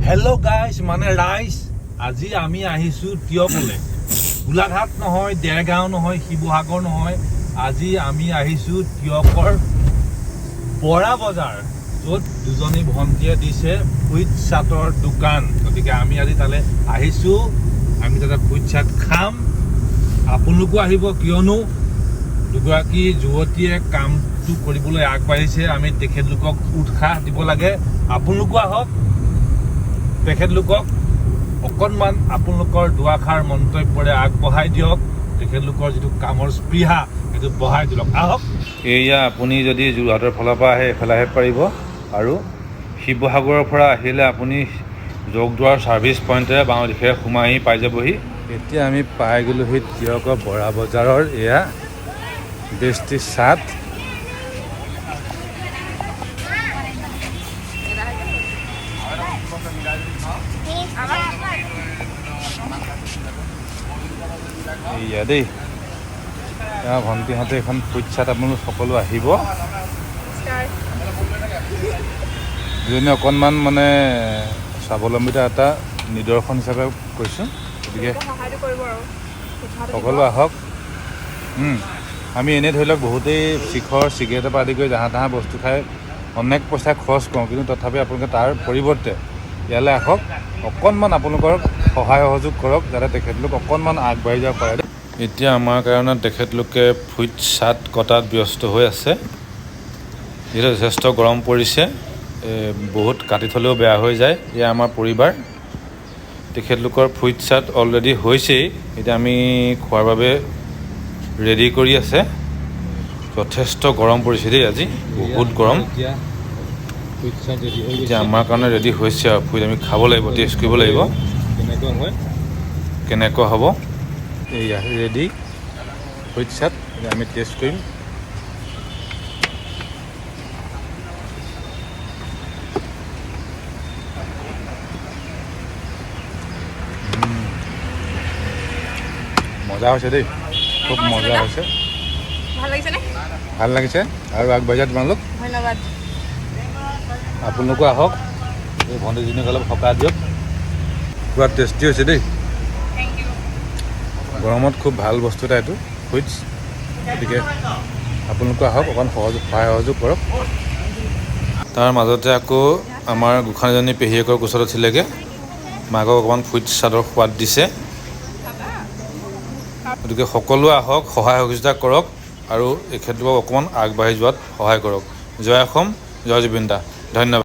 Hello' guys, মানে ৰাইজ, আজি আমি আহিছোঁ টীয়কলৈ। গোলাঘাট নহয়, দেৰগাঁও নহয়, শিৱসাগৰ নহয়, আজি আমি আহিছোঁ টীয়কৰ বৰা বজাৰ, য'ত দুজনী ভণ্টীয়ে দিছে ফ্ৰুইট চাটৰ দোকান। গতিকে আমি আজি তালৈ আহিছোঁ, আমি তাতে ফ্ৰুইট চাট খাম। আপোনালোকো আহিব, কিয়নো দুগৰাকী যুৱতীয়ে কামটো কৰিবলৈ আগবাঢ়িছে। আমি তেখেতলোকক উৎসাহ দিব লাগে। আপোনালোকো আহক, তেখেতলোকক অকণমান আপোনালোকৰ দুআষাৰ মন্তব্যৰে আগবঢ়াই দিয়ক। তেখেতলোকৰ যিটো কামৰ স্পৃহা, সেইটো বঢ়াই দিয়ক। আহক। এয়া আপুনি যদি যোৰহাটৰ ফালৰ পৰা আহে, এইফালে আহিব পাৰিব আৰু শিৱসাগৰৰ পৰা আহিলে আপুনি জগদুৱাৰ ছাৰ্ভিচ পইণ্টেৰে বাওঁ দিশেৰে সোমাই আহি পাই যাবহি। এতিয়া আমি পাই গ'লোহি টীয়কৰ বৰা বজাৰৰ এয়া বেষ্টি চাট। এয়া দেই, এয়া ভণ্টিহঁতে এখন ফুড চাট। আপোনালোক সকলো আহিব। দুজনী অকণমান মানে স্বাৱলম্বিতা এটা নিদৰ্শন হিচাপে কৈছোঁ। গতিকে সহায়টো কৰিব আৰু উৎসাহটো দিব। সকলো আহক। আমি এনেই ধৰি লওক বহুতেই শিখৰ চিগাৰেটৰ পৰা আদি কৰি জাহা তাহা বস্তু খাই অনেক পইচা খৰচ কৰোঁ, কিন্তু তথাপি আপোনালোকে তাৰ পৰিৱৰ্তে ইয়ালৈ আহক, অকণমান আপোনালোকৰ সহায় সহযোগ কৰক, যাতে তেখেতলোক অকণমান আগবাঢ়ি যাব পাৰে। এতিয়া আমাৰ কাৰণে তেখেতলোকে ফ্ৰুইট চাট কটাত ব্যস্ত হৈ আছে। যিহেতু যথেষ্ট গৰম পৰিছে, বহুত কাটি থ'লেও বেয়া হৈ যায়। এয়া আমাৰ পৰিবাৰ। তেখেতলোকৰ ফ্ৰুইট চাট অলৰেডি হৈছেই, এতিয়া আমি খোৱাৰ বাবে ৰেডি কৰি আছে। যথেষ্ট গৰম পৰিছে দেই আজি, বহুত গৰম। এতিয়া আমাৰ কাৰণে ৰেডি হৈছে আৰু ফ্ৰুইট আমি খাব লাগিব, টেষ্ট কৰিব লাগিব। কেনেকুৱা হয়। কেনেকুৱা হ'ব। এয়া ৰেডি ফ্ৰুইট চাট, এতিয়া আমি টেষ্ট কৰিম। মজা হৈছে দেই, খুব মজা হৈছে। ভাল লাগিছেনে? ভাল লাগিছে আৰু আগবাঢ়ি যোৱা তোমালোক। ধন্যবাদ। আপোনালোকো আহক, এই ভণ্টিজনীক অলপ সকাহ দিয়ক। পূৰা টেষ্টি হৈছে দেই। Thank U. গৰমত খুব ভাল বস্তু এটা এইটো ফ্ৰুইটছ। গতিকে আপোনালোকো আহক, অকণ সহায় সহযোগ কৰক। তাৰ মাজতে আকৌ আমাৰ গোসাঁনীজনী পেহীয়েকৰ কোচত উঠিলেগৈ, মাকক অকণমান ফ্ৰুইটছ চাটৰ সোৱাদ দিছে। গতিকে সকলোৱে আহক, সহায় সহযোগিতা কৰক আৰু এখেতলোকক অকণমান আগবাঢ়ি যোৱাত সহায় কৰক। জয় অসম, জয় জুবিন দা। ধন্যবাদ।